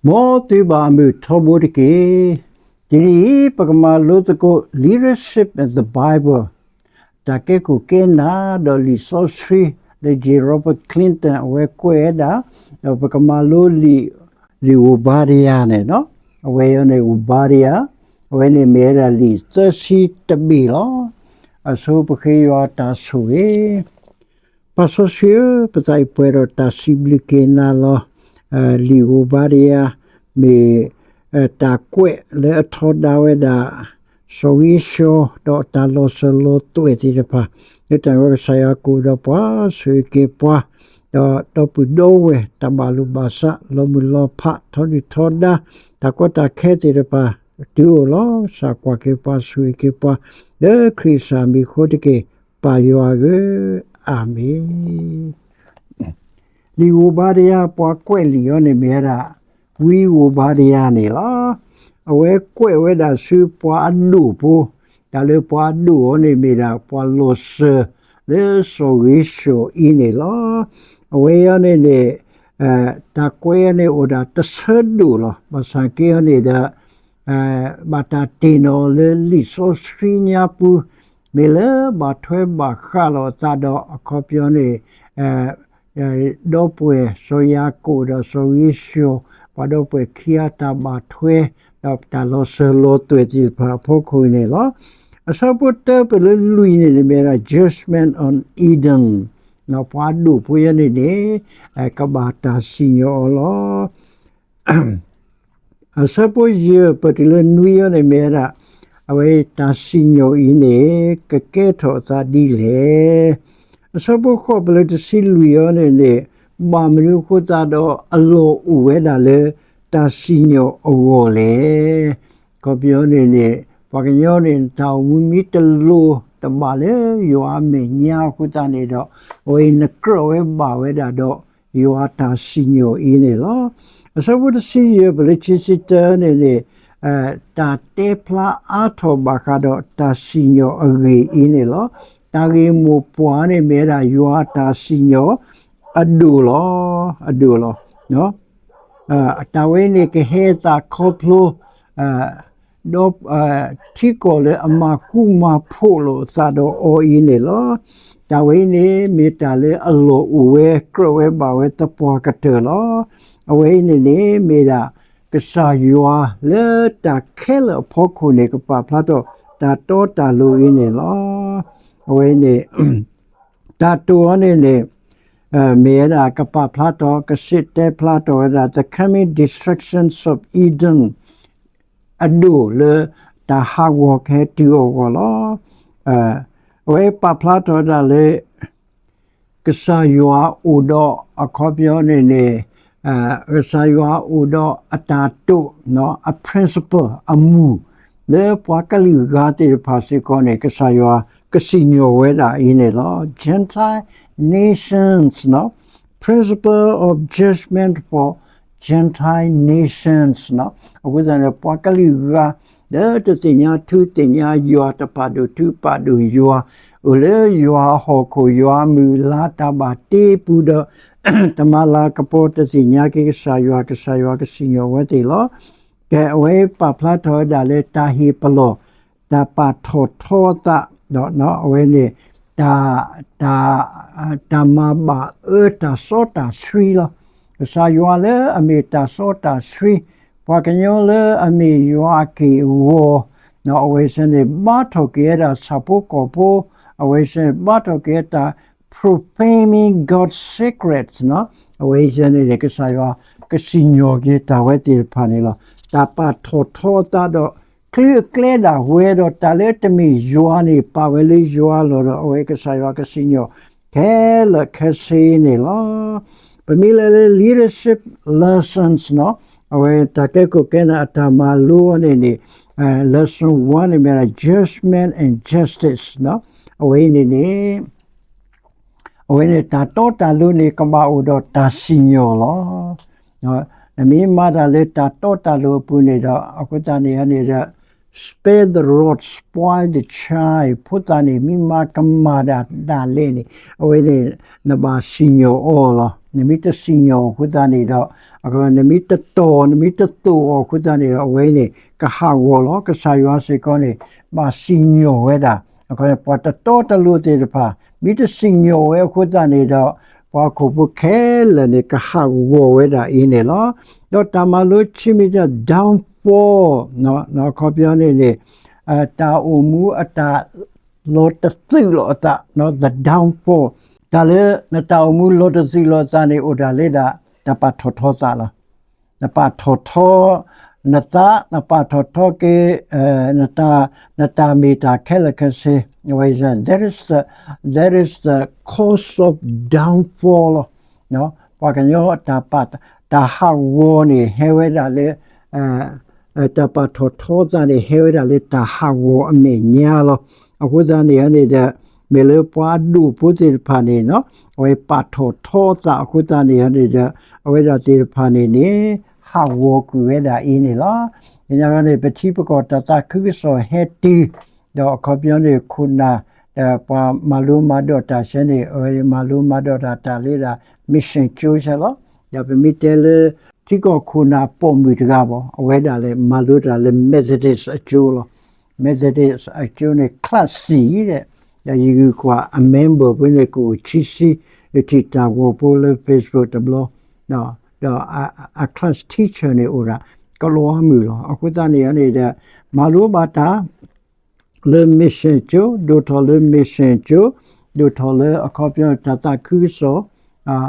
မ်သုဘၣ်မုာ်ထီဘိတက့ၢ်. တနံၤအံၤ ပကမၤလိသကိး Leadership and the Bible တၢ်ကဲခိၣ်ကဲနၢ် ဒီးလံာ်စီဆှံ လၢ J Robert Clinton အဝဲကွဲးဝဲဒၣ်, ဒီးပကမၤလိလံာ်, လံာ်ဧိၤဘါဒယၤန့ၣ်လီၤ. အဝဲအံၤန့ၣ် ဧိၤဘါဒယၤ, အဝဲန့ၣ်မ့ၢ်ဝဲဒၣ်လံာ်သၢဆံတဘ့ၣ်လီၤ. အဆိပဃ့ယွၤတၢ်ဆိၣ်ဂ့ၤ ပၢ်စီဆှံဧၢ, ပသးအံၤပှဲၤဒီးတၢ်စံးဘျုးက့ၤနၤလီၤ. လံာ်ဧိၤဘါဒယၤ မ့ၢ်တၢ်ကွဲးလၢအထီဒါဝဲဒၣ် စီၤဧ့ၡီၤ ဒီးတၢ်လီၤစၢၤလီၤသွဲၣ်သ့ၣ်တဖၣ်, လၢတၢ်န့ၣ်ဝဲ ကစၢ်ယွၤကအိၣ်ဒီးပှၤ ဆိၣ်ဂ့ၤက့ၤပှၤ, ဒီးဒီပုၢ်ဒီဝဲၢ် တၢ်ဘၣ်လိာ်ဘၣ်စး လီၤမုၢ်လီၤဖး ထီဒုၣ်ထီဒါ တၢ်ကီတၢ်ခဲသ့ၣ်တဖၣ် တုၤအိၣ်လီၤ. ကစၢ်ကွၢ်က့ၤပှၤ ဆိၣ်ဂ့ၤက့ၤပှၤ လၢခရံာ်ကစၢ်မံၤအဃိတက့ၢ်. ပၢ်ယွၤဧၢ, အၤမ့ၣ်. လံာ်ဧိၤဘါဒယၤ ပှၤကွဲးလံာ်အီၤန့ၣ်မ့ၢ်ဝဲဒၣ် ဝံဧိၤဘါဒယၤန့ၣ်လီၤ. အဝဲကွဲးဝဲဒၣ်ဆူပှၤအဒိၣ်ဖိ, တၢ်လၢပှၤအဒိၣ်အီၤန့ၣ်မ့ၢ်ဒၣ် ပှၤလီၤစၢၤလၢစီၤဧ့ၡီၤအံၤန့ၣ်လီၤ. အဝဲအံၤန့ၣ်န့ၣ် တၢ်ကွဲးအီၤန့ၣ်အိၣ်ဒၣ်တဆၢဒိၣ်လီၤ. ဘၣ်ဆၣ်က့အီၤန့ၣ်ဒီး ဘၣ်တၢ်တ့ၢ်နီၣ်လၢလံာ်စီဆှံညါပူၤ, မ့ၢ်လၢဘၣ်ထွဲဘၣ်ဃးလိာ်အသးဒီး အခီပညီန့ၣ် ဒီပုၢ်ဝဲၢ်စီၤယၤကိာ်ဒီးစီၤဧ့ၡီၤ, ပှၤဒီပုၢ်ဝဲၢ်ခံဂၤတၢ်ဘၣ်ထွဲ ဒီးတၢ်လီၤစၢၤလီၤသွဲၣ်သ့ၣ်တဖၣ်အဖီခိၣ်န့ၣ်လီၤ. အဆၢဖိတၢပၢၢ်လၢလွံၢ်န့ၣ် မ့ၢ်ဝဲဒၣ် Judgment on Edom, ပှၤဒိၣ်ဖိအံၤန့ၣ်န့ၣ် ကဘၣ်တၢ်စံၣ်ညီၣ်အီၤလီၤ. အဆၢဖိယဲၢ်ပၢၢ်တုၤလၢနွံအံၤန့ၣ်မ့ၢ်ဝဲဒၣ် အဝဲတၢ်စံၣ်ညီၣ်အံၤန့ၣ် ကကဲထီၣ်အသးဒ်လဲၣ်. အဆၢဖိဃိးပၢၢ်လၢတဆံလွံၢ်အံၤန့ၣ်န့ၣ် ဘၣ်မနုၤအဃိသတးဒီးအလီၢ်အိၣ်ဝဲဒၣ်လၢ တၢ်စံၣ်ညီၣ်အဂီၢ်လဲၣ်. အခီပညီန့ၣ်န့ၣ် ပှၤကညီန့ၣ် နတၢ်အိၣ်မူမ့ၢ်တလိၤတဘၣ်လၢယွၤအမဲာ်ညါအဃိသတးန့ၣ်ဒီး အဝဲအံၤနကြၢးဝဲဘၣ်ဝဲဒၣ်ဒီး ယွၤတၢ်စံၣ်ညီၣ်အံၤန့ၣ်လီၤ. အဆၢဖိတဆံယဲၢ်ပၢၢ်လၢခံဆံတၢန့ၣ်န့ၣ် တၢ်တဲဖျါအါထီၣ်ဘၣ်ဃးဒီးတၢ်စံၣ်ညီၣ်အဂ့ၢ်အံၤန့ၣ်လီၤ. တၢ်ဂ့ၢ်မိၢ်ပှၢ်န့ၣ်မ့ၢ်ဝဲဒၣ်ယွၤအတၢ်စံၣ်ညီၣ်အဒိၣ်လီၤ, အဒိၣ်လီၤ. တၢ်ဝဲအံၤန့ၣ်ကဟဲအသးခီဖျိ ဒီး ထံကီၢ်လၢအမၤဃူမၤဖိးလိာ်အသးဒီးအီၤအံၤန့ၣ်လီၤ. တၢ်ဝဲအံၤန့ၣ် မ့ၢ်တၢ်လၢအလီၢ်အိၣ်ဝဲ ကြၢးဝဲဘၣ်ဝဲသပှၢ်ကတၢၢ်လီၤ. အဝဲအံၤန့ၣ်န့ၣ် မ့ၢ်ဒၣ် ကစၢ်ယွၤလၢတၢ်ခဲလၢာ်အဖီခိၣ်န့ၣ် ကပာ်ဖျါထီၣ် တၢ်တီတၢ်လိၤအံၤန့ၣ်လီၤ. အဝဲအံၤန့ၣ် တၢ်တိာ်အီၤန့ၣ်န့ၣ် မ့ၢ်ဝဲဒၣ်ကပာ်ဖျါထီၣ် ကစံးတဲဖျါထီၣ်ဝဲဒၣ် the coming destructions of Edom အဒိၣ်လၢတၢ်ဟးဂီၤကဟဲတုၤအီၤအဂီၢ်လီၤ. အဝဲပာ်ဖျါထီၣ်ဝဲဒၣ်လၢ ကစၢ်ယွၤအိၣ်ဒီးအခီပညီန့ၣ်န့ၣ် ကစၢ်ယွၤအိၣ်ဒီးအတၢ်တိာ် အ principle အမူၢ် လၢပှၤကလုာ်ဂၤသ့ၣ်တဖၣ်စ့ၢ်ကီးန့ၣ် ကစၢ်ယွၤကစံၣ်ညီၣ်ဝဲဒၣ်အံၤန့ၣ်လီၤ. Gentile nations, principle of judgment for Gentile nations အဃိသတးန့ၣ် ပှၤကလုာ်ဂၤ လၢတသ့ၣ်ညါထူသ့ၣ်ညါယွၤ တပာ်ဒိၣ်ထူပာ်ဒိၣ်ယွၤ အိၣ်လၢယွၤအဟီၣ်ခိၣ် ယွၤအမုၢ်အလါ တၢ်ဘၣ်တ့အပူၤဒီး တမၤလၤကပီၤ တသ့ၣ်ညါက့ၤကစၢ်ယွၤ ကစၢ်ယွၤကစံၣ်ညီၣ်ဝဲသ့ၣ်လီၤ. ကဲ အဝဲပာ်ဖျါထီၣ်ဝဲဒၣ်လၢတၢ်ဟ့ၣ်ပလီၢ် တၢ်ပာ်ထီၣ်ထီအသး ဒီးအဝဲန့ၣ် တၢ် တၢ်မၤဘၣ်အၢတၢ်စီတၢ်ဆှံလီၤ. ကစၢ်ယွၤလၢအမ့ၢ်တၢ်စီတၢ်ဆှံ, ပှၤကညီလၢအမ့ၢ်ယွၤအက့ၢ်အဂီၤ, အဝဲဆၢန့ၣ် ဘါထီၣ်က့ၤဝဲဒၣ်ဆၣ်ဖိကီၢ်ဖိ, အဝဲဆၢန့ၣ် ဘါထီၣ်က့ၤဝဲတၢ် proclaiming God's secrets အဝဲဆၢန့ၣ်န့ၣ် ကစၢ်ယွၤကစံၣ်ညီၣ်က့ၤတၢ်ဝဲသ့ၣ်တဖၣ်န့ၣ်လီၤ. တၢ်ပာ်ထီၣ်ထီအသးဒီး ချုးအကျဲဒၣ်ဝဲဒီး တၢ်လၢတမ့ၢ်ယွၤန့ၣ် ပာ်ဝဲလၢယွၤအလီၢ်ဒီး အဝဲကစၢ်ယွၤကစံၣ်ညီၣ် ခဲလၢာ်ခဲဆ့န့ၣ်လီၤ. ပမ့ၢ်လဲၤလၢ leadership lessons နီၤ, အဝဲတၢ်ကဲခိၣ်ကဲနၢ်အတၢ်မၤလိအီၤန့ၣ်န့ၣ် lesson one န့ၣ်မ့ၢ်ဒၣ် judgment and justice နီၤ, အဝဲအံၤန့ၣ်န့ၣ် အဝဲန့ၣ် တၢ်တီတၢ်လိၤန့ၣ် ကဘၣ်အိၣ်ဒီးတၢ်စံၣ်ညီၣ်လီၤ. နမ့ၢ်မၤတၢ်လၢတၢ်တီတၢ်လိၤအပူၤန့ၣ်ဒီး အဃိသတးန့ၣ်န့ၣ်ဒီး spare the rod, spoil the child ဖိသၣ်န့ၣ် မ့ၢ်မၤကမၣ်ဒၣ်ဒၣ်လဲာ်န့ၣ် အဝဲန့ၣ် နဘၣ်စံၣ်ညီၣ်အီၤလီၤ. နမ့ၢ်တစံၣ်ညီၣ်အဃိသတးန့ၣ်ဒီး နမ့ၢ်တတီၢ် နမ့ၢ်တသိၣ်အီၤအဃိသတးန့ၣ်ဒီး အဝဲအံၤန့ၣ် ကဟးဂီၤလီၤ. ကစၢ်ယွၤစ့ၢ်ကီးန့ၣ် ဘၣ်စံၣ်ညီၣ်ဝဲဒၣ် ပှၤတတီတလိၤသ့ၣ်တဖၣ် မ့ၢ်တစံၣ်ညီၣ်ဝဲအဃိသတးန့ၣ်ဒီး ပှၤဟီၣ်ခိၣ်ဖိခဲလၢာ်န့ၣ် ကဟးဂီၤဝဲဒၣ်အံၤန့ၣ်လီၤ. ဒီးတၢ်မၤလိခံမံၤတၢ် downfall အခီပညီန့ၣ်န့ၣ် တၢ်အိၣ်မူအတၢ်လီၤတသုးလိာ်အသး the downfall တၢ်လၢနတၢ်အိၣ်မူလီၤတသုးလိာ်အသးန့ၣ် အိၣ်ဒၣ်လၢဒၣ် တၢ်ပာ်ထီၣ်ထီသးလီၤ. နပာ်ထီၣ်ထီနသး နပာ်ထီၣ်ထီက့ၤ နတၢ်မ့ၢ်တၢ်ခဲလၢာ်ခဲဆ့ that is the, that is the cause of downfall လီၤ. ပှၤကညီတၢ်ပာ် တၢ်ဟးဂီၤန့ၣ် ဟဲဝဲဒၣ်လၢ တၢ်ပာ်ထီၣ်ထီသးန့ၣ် ဟဲဝဲဒၣ်လၢတၢ်ဟးဂီၤအမဲာ်ညါလီၤ. အဃိသတးန့ၣ်န့ၣ်ဒီး မ့ၢ်လၢပှၤအဒိၣ်ဖိသ့ၣ်တဖၣ်န့ၣ် အဝဲပာ်ထီၣ်ထီသးအဃိသတးန့ၣ်န့ၣ်ဒီး အဝဲဒၣ်သ့ၣ်တဖၣ်န့ၣ်န့ၣ် ဟးဂီၤကွံာ်ဝဲဒၣ်အံၤန့ၣ်လီၤ. သညါန့ၣ် ပထံပကီၢ်တၢ်သးခုကစီၣ်ဟဲတုၤ ဒီးအခီပညီန့ၣ် ခိၣ်နၢ် ပှၤမၤလိမၤဒိးတၢ်ဆဲန့ၣ် အဝဲမၤလိမၤဒိးတၢ်တၢ်လၢဒၣ် mission ကၠိဆဲလီၤ. ဒီးပမ့ၢ်တဲလၢ ထံကီၢ်ခိၣ်နၢ်ပိာ်မုၣ်တဂၤဘၣ် အဝဲဒၣ်လဲၤမၤလိတၢ်လၢ Methodist အကၠိလီၤ. Methodist အကၠိန့ၣ် class ဆံးဒီး ဒီးယဂုာ်ကွၢ်အ member ဖိန့ၣ် ကအိၣ်ခံဆံ ယထံၣ်တၢ်ဂီၤဖိလၢ Facebook တဘျီ ဒီးအ class teacher န့ၣ်အိၣ်ဒၣ် ကလီၤမုၢ်လီၤ. အဃိသတးန့ၣ်န့ၣ်ဒီး မၤလိဘၣ်တၢ် လၢ mission ကၠိ ဒိၣ်ထီၣ်လၢ mission ကၠိ ဒိၣ်ထီၣ်လၢအခီပညီတၢ်သးခုကစီၣ်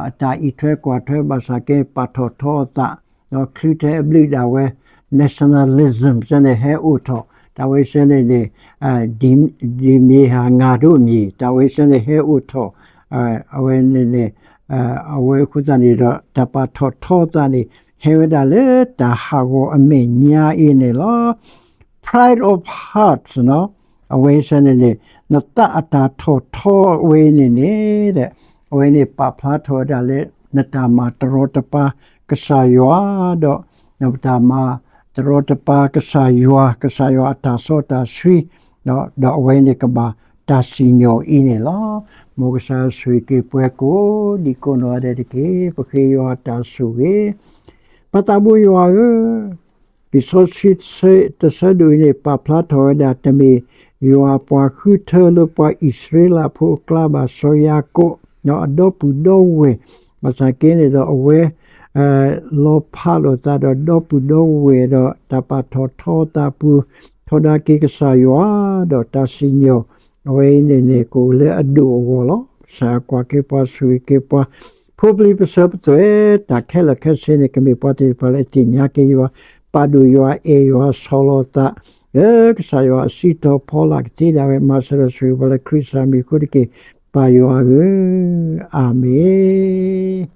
အတၢ်အံးထွဲကွၢ်ထွဲဘၣ်ဆၣ်က့ ပာ်ထီၣ်ထီအသး ဒီးချုးထဲအဘျုးဒၣ်ဝဲ nationalism ဆဲန့ၣ် ဟဲအိၣ်ထီၣ် တၢ်ဝဲဆဲန့ၣ်န့ၣ် ဒ်မ့ၢ်ဟးငါဒိၣ်မံၤ တၢ်ဝဲဆဲန့ၣ် ဟဲအိၣ်ထီၣ် အဝဲန့ၣ်န့ၣ် အဝဲအဃိသတးန့ၣ်ဒီး တၢ်ပာ်ထီၣ်ထီသးန့ၣ် ဟဲဝဲဒၣ်လၢတၢ်ဟးဂီၤအမဲာ်ညါအံၤန့ၣ်လီၤ. Pride of heart အဝဲဆဲန့ၣ်န့ၣ် နသးအတၢ်ထီၣ်ထီဝဲအံၤန့ၣ်န့ၣ် အဝဲန့ၣ်ပာ်ဖျါထီၣ်ဝဲဒၣ်လၢ နတၢ်မၤတရီတပါကစၢ်ယွၤ ဒီး နတၢ်မၤတရီတပါကစၢ်ယွၤ ကစၢ်ယွၤအတၢ်စီတၢ်ဆှံ ဒီးအဝဲန့ၣ်ကဘၣ်တၢ်စံၣ်ညီၣ်အံၤန့ၣ်လီၤ. မ်ကစၢ်ယွၤဆိၣ်ဂ့ၤက့ၤပှၤကိးဒံကိးနီၢ်ဂၤဒဲးတက့ၢ်. ပဃ့ယွၤတၢ်ဆိၣ်ဂ့ၤ ပၢ်သးဘိယွၤဧၢ, လံာ်စီဆှံတဆၢဒိၣ်အံၤန့ၣ် ပာ်ဖျါထီၣ်ဝဲဒၣ် တမ့ၢ်ယွၤပှၤဃုထၢလၢပှၤအံၣ်စရ့လးဖိအကျါဘၣ် စီၤယၤကိာ် ဒီးအဒီပုၢ်ဒီဝဲၢ် ဘၣ်ဆၣ်က့န့ၣ်ဒီးအဝဲ လီၤဖးလိာ်သးဒီးဒီပုၢ်ဒီဝဲၢ်ဒီး တၢ်ပာ်ထီၣ်ထီသးပူၤ ထီဒါက့ၤကစၢ်ယွၤ ဒီးတၢ်စံၣ်ညီၣ် အဝဲအံၤန့ၣ်န့ၣ် ကအိၣ်လၢအဒိၣ်အဂီၢ်လီၤ. ကစၢ်ယွၤကွၢ်က့ၤပှၤ ဆိၣ်ဂ့ၤက့ၤပှၤ ဖိပျံၤပစၢၤပသွဲၣ် တၢ်ခဲလၢာ်ခဲဆ့န့ၣ် ကမ့ၢ်ပှၤသ့ၣ်တဖၣ်လၢအသ့ၣ်ညါက့ၤယွၤ ပာ်ဒိၣ်ယွၤ အဲၣ်ယွၤ ဆီၣ်လီၤသး လၢကစၢ်ယွၤအစံးထီၣ်ဖီလာ်ကသ့ဒၣ်ဝဲ မၤစၢၤဒီးဆိၣ်ဂ့ၤပှၤလၢခရံာ်စၢ်မံၤအဃိတက့ၢ် ပၢ်ယွၤဧၢ, အၤမ့ၣ်.